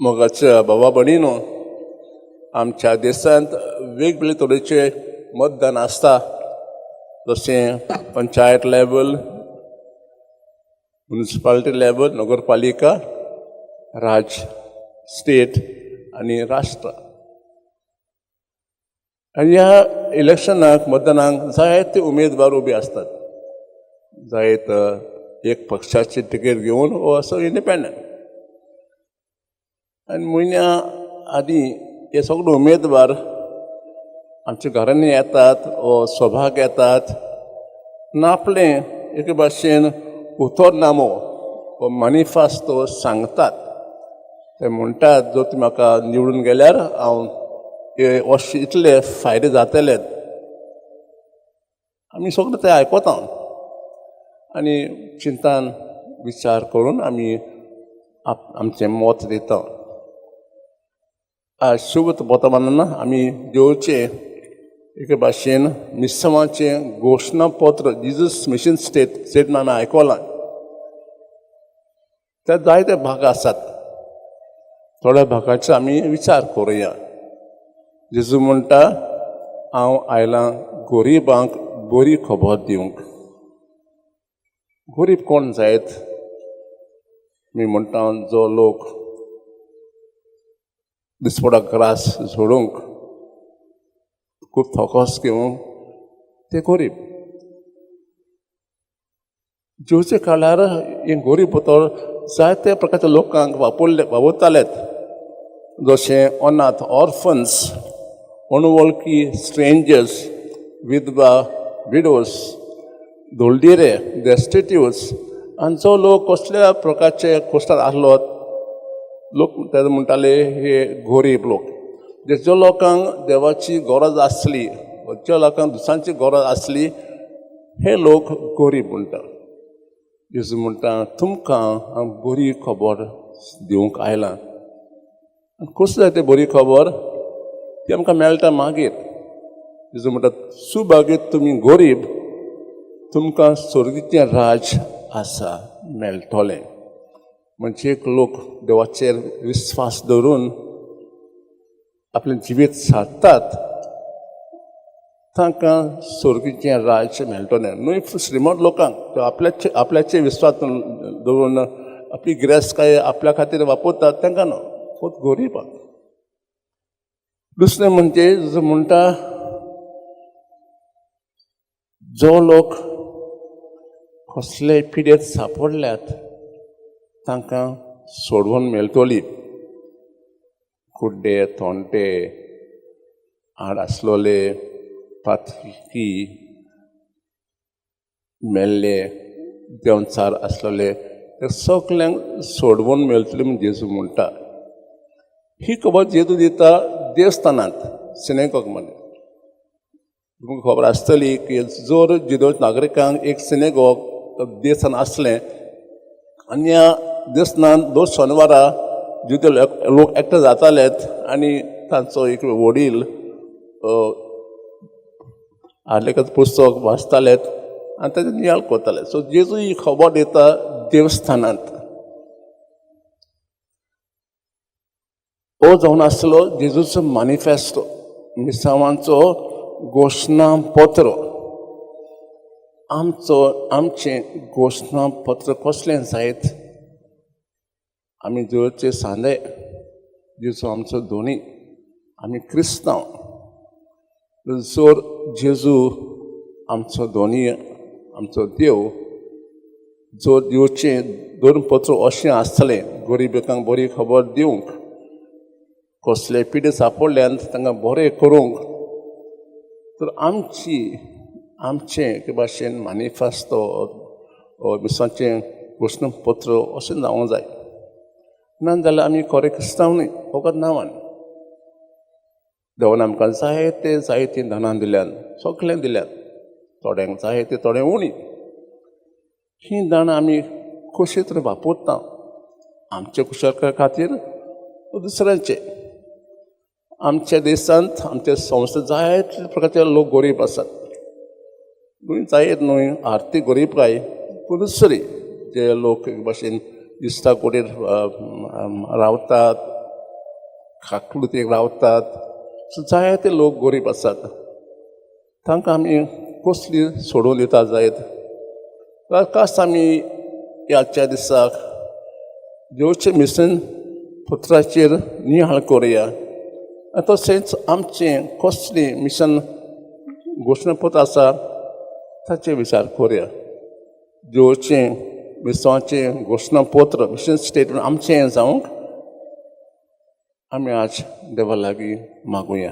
मोगाच्या बाबा भयणीनो, आमच्या देशांत वेगवेगळे तरेचे मतदान आसता, जशें पंचायत लेवल, म्युनिसिपालिटी लेवल, नगरपालिका, राज्य, स्टेट आनी राष्ट्र. आनी ह्या इलेक्शनाक, मतदानाक जायते उमेदवार उबे आसतात, जायत एक पक्षाची तिकेट घेवन वो असो इंडिपेंडंट. आनी म्हयन्या आदीं हे सगळे उमेदवार आमच्या घरांनी येतात वो सभाक येतात ना आपलें एके भाशेन उतरनामो वो मॅनिफेस्टो सांगतात. ते म्हणटात, जर तुमी म्हाका निवडून गेल्यार हांव हे अशे इतले फायदे जातले. आमी सगळे ते आयकता आनी चिंतान विचार करून आमी आमचें मत दिता. आज शुभ वर्तमानान आमी देवचे एके भाशेन मिसांवाचें घोशणापत्र, जिजस मिशन स्टेटमेंट आमी आयकलां. त्या जायते भाग आसात, थोड्या भागाचो आमी विचार करुया. जेजू म्हणटा, हांव आयलां गरिबांक बरी खबर दिवंक. गरीब कोण जायत? मी म्हणटा, जो लोक दिसपडा ग्रास झोडूंक खूब थकोस घेवंक ते गरीब. जेवच्या काळार हें गरीब उतर जायते प्रकारच्या लोकांक वापरले वापरतालेत, जशें अनाथ, ऑर्फन्स, अनवळखी, स्ट्रेंजर्स, विधवा, विडोज, दळडिरे, डेस्टिट्यूट्स, आनी जो लोक कसल्या प्रकारचे कोश्टात आसलो लोक ते म्हणटाले हे गरीब लोक. ज्या लोकांक देवाची गरज आसली, ज्या लोकांक दुसऱ्यांची गरज आसली, हे लोक गरीब म्हणटा. जेजू म्हणटा, तुमकां हांव बरी खबर दिवंक आयलां. कसली जाय ती बरी खबर? ती आमकां मेळटा मागीर. जेजू म्हणटा, सुभागीत तुमी गरीब, तुमकां स्वर्गीचें राज आसा मेळटलें. म्हणजे एक लोक देवाचेर विस्वास दवरून आपलें जिवीत सारतात, तांकां स्वर्गीचें राज्य मेळटलें. न्हय श्रीमंत लोकांक, आपल्याचे आपल्याचे विस्वास दवरून आपली गिरेस्तकाय आपल्या खातीर वापरतात तांकां न्हू, फक्त गरिबांक. दुसरें म्हणजे जो म्हणटा, जो लोक कसले पिडेत सापडल्यात तांकां सोडवून मेळटली. कुड्डे, तोंटे, आड आसलोले, पातकी, मेल्ले, देंवचार आसलोले, ते सगल्यांक सोडवून मेळटली म्हूण जेजू म्हणटा. ही खबर जेजू दिता देवस्थानांत, सिनेगॉग मध्ये. तुमकां खबर आसतली की जर जिदो नागरिकांक एक सिनेगॉग, देवस्थान आसलें आनी ह्या देवस्थानांत दर शेनवारा जिते लोक एकठांय जातालेत आनी तांचो एक वडील आदलेकच पुस्तक वाचतालेत आनी ताचे नियाळ करताले. सो जेजू ही खबर दिता देवस्थानांत. हो जावन आसलो जेजूचो मॅनिफेस्टो, मिसांवांचो घोशणापत्र. आमचो आमचें घोशणापत्र कसलें जायत? आमी देवाचे सांदे, जेजू आमचो धोनी, आमी क्रिस्तांव. जर जेजू आमचो धोनी, आमचो देव, जर दिवचें धर्मपत्र अशें आसतलें, गरिबांक बरी खबर दिवंक, कसले पिडे सापडल्यान तांकां बरें करूंक, तर आमची आमचें एके भाशेन मॅनिफेस्टो, मिसाचें घोशणापत्र अशें जावंक जाय. ना जाल्यार आमी खरे क्रिस्तांव न्हय, फकत नांवान. देवान आमकां जायते जायतीं दानां दिल्यात, सगळें दिल्यात, थोड्यांक जाय ते, थोडें उणी. हीं दानां आमी कशे तरेन वापरता, आमचे कुशळकाय खातीर दुसऱ्यांचे? आमच्या देशांत, आमच्या संस्थे जायते प्रकारचे लोक गरीब आसात. न्हय जायत न्हय आर्थीक गरिबकाय, पूण दुसरी जे लोक एक भाशेन दिसता कुडीर रावतात. खाकलुतेक रावतात. सो जायते लोक गरीब आसात. तांकां आमी कसली सोडून दिता जायत? कास आमी ह्याच्या दिसाक देवचे मिशन पत्राचेर निहाळ करुया आनी तशेंच आमचें कसलें मिशन घोशणापत्र आसा ताचेर विचार करुया. देवचें मिसांचें घोशणापत्र, मिशन स्टेटमेंट आमचें जावंक आमी आज देवा लागीं मागुया.